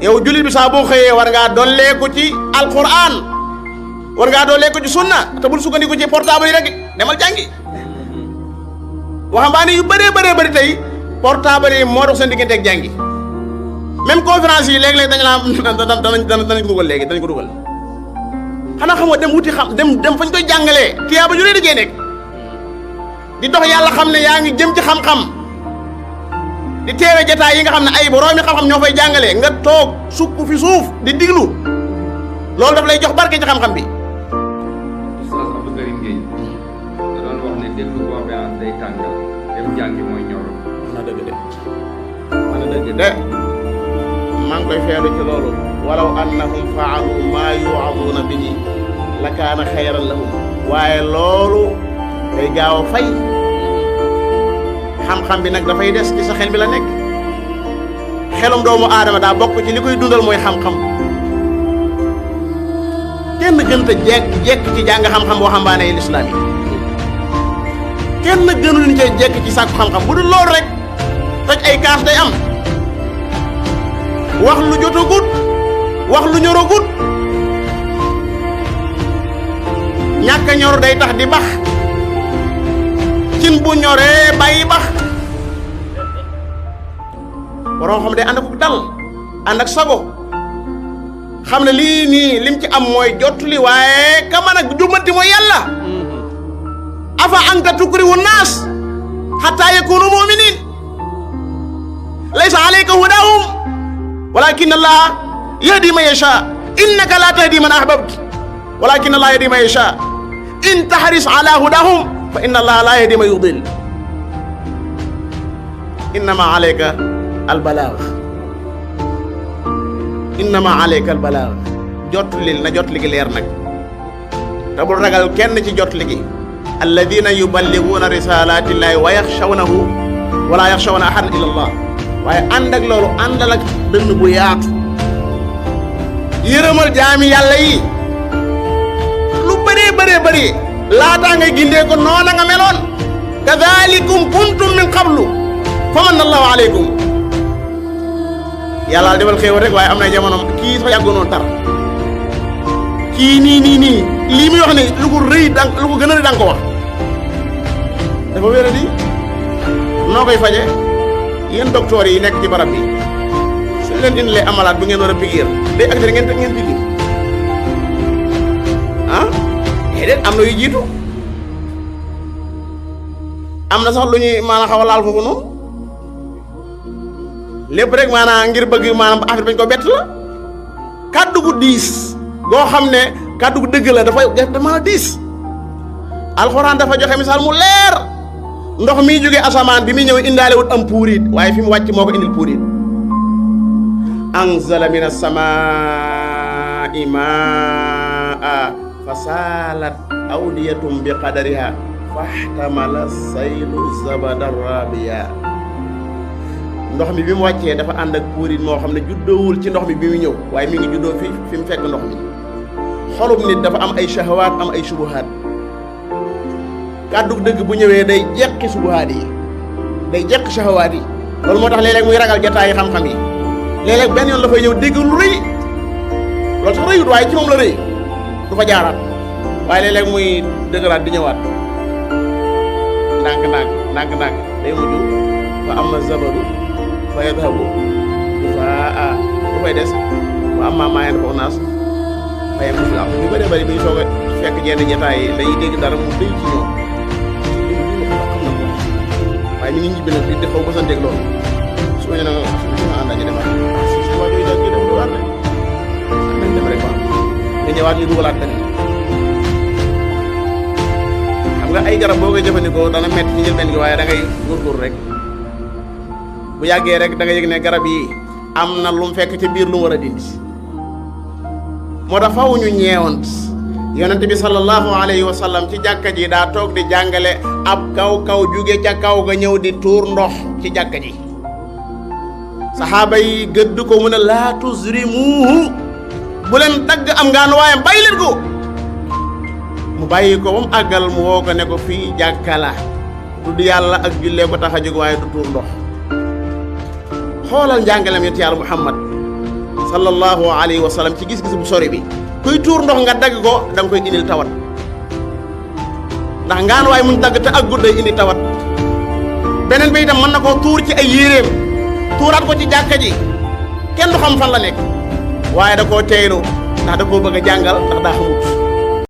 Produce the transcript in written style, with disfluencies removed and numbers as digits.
yow jullit bi saa boo xëyee war ngaa dolleeku ci alquran war ngaa dolleeku ci sunna te bul sukkandiku ci portable yi rek demal jàngi waxambaane yu bëree bëri tey portable yi moo dox seen diggante ak jàngi même conférence yi léeg-léeg dañu naan danañ ko dugal léegi danañ ko dugal xanaa xamoo dem wuti xam dem fañ koy jàngalee tiyaa ba ju dee nekk di dox yàlla xam ne yaa ngi jëm ci xam-xam di teewe jataay yi nga xam ne ay boroomi xam-xam ñoo fay jàngalee nga toog sukk fi suuf di diglu loolu daf lay jox barke ci xam-xam bi. Oustaz Abdou Karim Gueye da doon wax ne déglu conférence day tàngal dem jàngi mooy ñoro. wax na dëgg de maa ngi koy feeru ci loolu walaw annahum faalu maa yu'azuuna bihi la kaana xayran lahum waaye loolu day gaaw a fay xam-xam bi nag dafay des ci sa xel bi la nekk xelum doomu aadama daa bokk ci li koy dundal mooy xam-xam kenn gënta jekk ci jàng xam-xam waxambaane yi lislaam yi kenn gënul ñu cee jekk ci sàkku xam-xam bu dul loolu rek toj ay kaas day am wax lu jotagut wax lu ñoragut ñàkk a ñor day tax di bax cin bu ñoree bàyyi bax borom xam day ànd ak dal ànd ak sago xam ne lii nii lim ci am mooy jottali waaye ka mën a jubbanti mooy yàlla afa anta tukrihu naas hatta yakunu mu'minin laysa alayka hudahum walakin allah yahdi man yasha innaka la tahdi man ahbabta walakin allah yahdi man yasha in tahris ala hudahum fa inna allah la yahdi man yudil innama alayka albalagh innama alayka albalagh jotlil na jotli gi leer nag te bul ragal kenn ci jotli gi alladina yuballighuuna risalati llahi wa yaxshawnahu wala yaxshawna ahadan illa allah waaye ànd ak loolu àndal ak dënn bu yaatu yërëmal jaami yàlla yi lu bëree laataa ngay gindee ko noona nga meloon kadhalikum kuntum min qablu famanna allahu alaykum yàlla defal xéewal rek waaye am na jamono kii sax yàggoon tar kii nii lii muy wax ne lu ko rëy lu ko gën a rëy danga ko wax dafa wéra di noo koy faje yéen docteur yi nekk ci barab bi su leen indilee amalaat bu ngeen war a pikiir day ak ngeen pikiir ah déedéet am na yu jiitu am na sax lu ñuy maanaam xaw a laal foofu noonu lépp rek maanaam ngir bëgg maanaam affaire bañ ko bett la kàddu gu diis goo xam ne kàddu gu dëgg la dafay dafa diis alxuraan dafa joxe misaal mu leer ndox mi jógee asamaan bi muy ñëw indaale wut am puurit waaye fi mu wàcc moo ko indil puurit anzala mina samaa'i maa fa saalat awdiyatum bi qadariha fahtamala saylu zabada rabiya ndox mi bi mu wàccee dafa ànd ak puurit moo xam ne juddoowul ci ndox mi bi mu ñëw waaye mi ngi juddoo fi mu fekk ndox mi xolub nit dafa am ay shahawaat am ay subuhaat kàddu dëgg bu ñëwee day jeqi subuhaat yi day jeqi shahawaat yi loolu moo tax léeg-léeg muy ragal jataay xam-xam yi léeg-léeg benn yoon dafay ñëw dégg lu rëy loolu sax rëyut waaye ci moom la rëy du fa jaaraat waaye léeg-léeg muy dëgëraat di ñëwaat ndànk day mujj fa amma zabadu fa yadhabu jufaa lu fay des wa amma maa yanfa'u naas fa yamshi fil ard yu bëree bëri bi ñu soog a fekk jenn jataay yi dañuy dégg dara mu dëy ci ñoom waaye mi ngi ñibbi nag di xaw ba sa dégg loolu su ma ñu ne ma ànd ak ñu demaat si waa jooju daal ñu def lu war rek nañ dem rek nga ñëwaat ñu dugalaat beneen xam nga ay garab boo koy jëfandikoo dana metti ci njëlbeen gi waaye da ngay góorgóorlu rek bu yàggee rek da nga yëg ne garab yi am na lu mu fekk ci biir lu mu war a dindi moo tax faw ñu ñeewant yonent bi sallallahu alayhi wa sallam ci jàkka ji daa toog di jàngale ab kaw jóge ca kaw ga ñëw di tuur ndox ci jàkka ji saxaaba yi gëdd ko mu ne laa tuzrimuhu bu leen dagg am ngaan waayam bàyyi leen ko mu bàyyi ko ba mu àggal mu woo ko ne ko fii jàkka la tudd yàlla ak jullee ko tax a jóg waaye du tuur ndox xoolal njàngalem yonent yàlla Muhammad sallallahu alayhi wa sallam ci gis-gis bu sori bi kuy tuur ndox nga dagg ko da nga koy indil tawat ndax ngaan waay mun dagg te ak gudday indi tawat beneen bi itam mën na koo tuur ci ay yéreem tuuraat ko ci jàkka ji kenn du xam fan la nekk waaye da koo teeylu ndax da koo bëgg a jàngal ndax daa xamut